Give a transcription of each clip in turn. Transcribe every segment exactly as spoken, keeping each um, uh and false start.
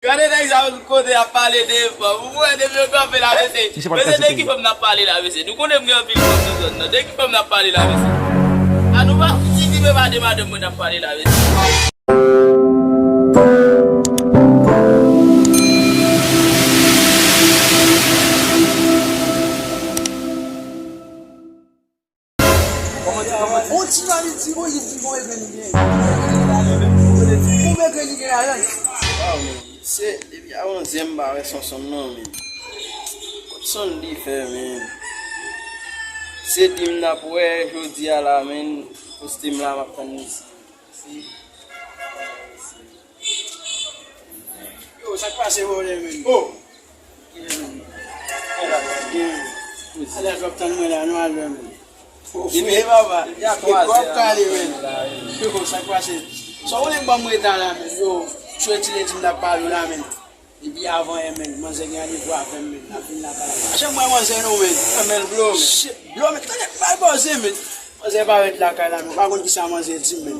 Gade nèg sa yo sou kote ap pale de fanm. Ou wè depi yo kanpe la, mesye. Mesye, de ki fanm n ap pale la, mesye? Nou konnen m gen anpil fanm nan zòn nan. De ki fanm n ap pale la, mesye? A nou pa fouti di men pa de madanm mwen n ap pale la, mesye. On ti mami di, bon, li di, bon, egre li gen. Konbyen egre li gen ladan l? Waw, men, se, depi a onzè m pa wè Sonson non, men. Kot Sonson li fè, men? Se dim n ap wè jodi a la, men. Poste m la, m ap tann li isi. Yo, sa k pase, vòlè, men? Oh! Alè, w ap tann mwen la, nou al lwen, men. Oh, frè, papa. E kòb kale, men. Yo, sa k pase? Sa w konnen m ban m reta la, men. Yo, sou etid etid m t ap pale w la, men. Depi avan yè, men, manzè gen randevou avè m, men, l ap vin lakay la. Janm wè manzè non, men. Mwen, men, blo, men. Shit, blo, men, tande, bay bòze, men. Manzè parèt lakay la, men, ou pa konn kisa manzè di m, men.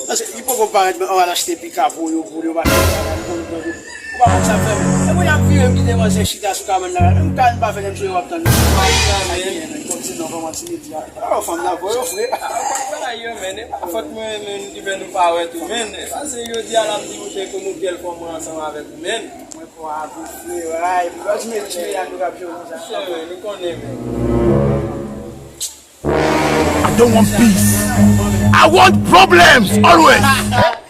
Paske li poko parèt, men, ou al achte pika pou yo, pou yo pa fè sa la, nou konn, nou konn, ou pa konn sa fè, men. E mwen ap vire, m kite manzè chita sou kabann la, menm kal m pa fè, lè m sou yo, w ap tann. Ay, men, men, kòm se non, kòman ti medya. Oh, fanm la voye w, frè. Ay, yo, men, e pa fòt mwen, men, ki fè nou pa wè tou, men. Paske jodi a la, m di, mouche, konnen kèl fanm mwen ansanm avèk ou, men. Mwen fò avè w, frè. Ay, bòz, men, ti medya, nou k ap jwe konsa. Chè, men, nou konnen, men. I don't want peace. I want problems always.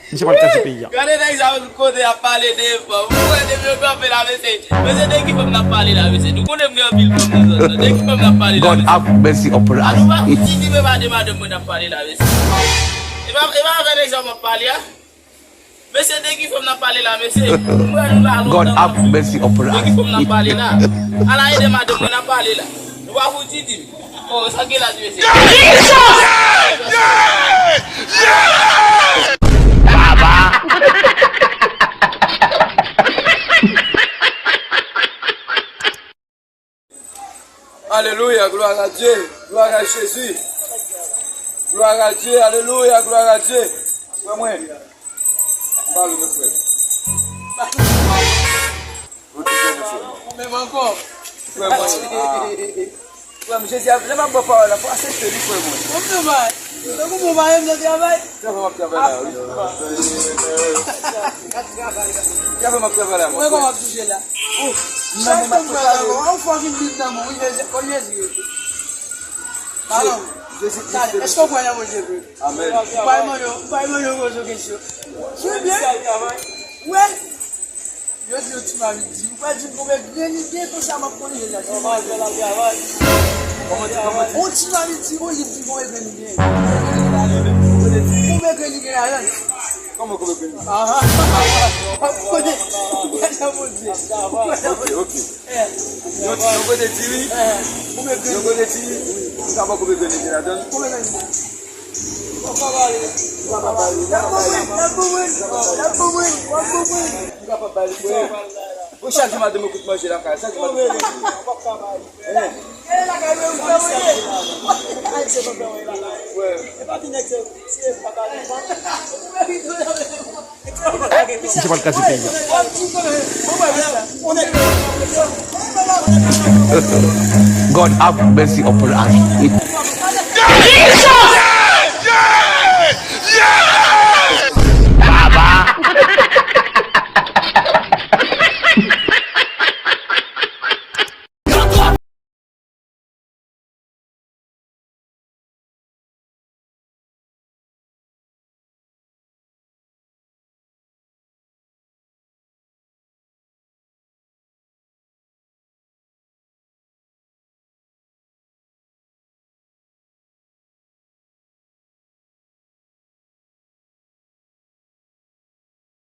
Misye pral kase peyi a. Gade nèg sa yo sou kote ap pale de fanm. Ou wè depi yo kanpe la, mesye. Mesye, de ki fanm n ap pale la, mesye? Nou konnen m gen anpil fanm nan zòn nan. De ki fanm n ap pale la, mesye? God have mercy upon us. A nou pa fouti di men pa de madanm mwen n ap pale la, mesye. E pa, e pa avè nèg sa yo m ap pale a. Mesye, de ki fanm n ap pale la, mesye? Mwen, nou la lontan. God have mercy upon us. De ki fanm n ap pale la? Ala ede madanm mwen n ap pale la. Nou pa fouti di m. Oh, sa gen la di mesye. Baba. Alelouya, glwa a Dye, glwa a Jezi. Glwa a Dye, alelouya, glwa a Dye. Frè mwen, m pale nou, frè. Ou di ke nou, frè mwen. Menm ankò. Frè mwen, ah. Frè m, Jezi ap, lè m ap ba w pawòl la, fò w aksepte li, frè mwen. Mwen menm, bay. Tankou mwen pa renmen travay. Travay m ap travay la, wi. Travay m ap travay la, mwen. Mwen kòman ap toujou la? Oh, chak tan m pral ankò, yon fwa vin vin nan mwen, wi, Jezi, kò Jezi rete. Pardon. Jezi Kris. Èske w kwè nan Bondye vre? Amèn. M pral mande w, m pral mande w poze w kesyon. Ou byen? Wè. Yo di yon ti mami di, ou pa di m konbyen grenn li gen, konsa m ap konnen lè l ap travay. On ti mami di, bon, li di konbyen grenn li gen. Konbyen grenn li gen ladan l? Kòman konbyen grenn li gen? Ah, ah, ah, ah, ah, kote, kote Bondye? Ok, ok. Yo di, yon kote di wi, yon kote di wi, m ka ba w konbyen grenn li gen ladan l. Konbyen grenn li gen? Ou pa pale. Ou pa pale. N ap konprann, n ap konprann, n ap konprann, w ap konprann. Ou pa pale, frè. Bon, chak jou madanm ou kout manje lakay, chak jou madanm ou kout manje. Hein? E lakay mwen, ou fè manje. Ay, se kontan, wi, lakay. Wè. E pa ti nèg, se, se papa li. Misye pral kase peyi a. God have mercy upon us.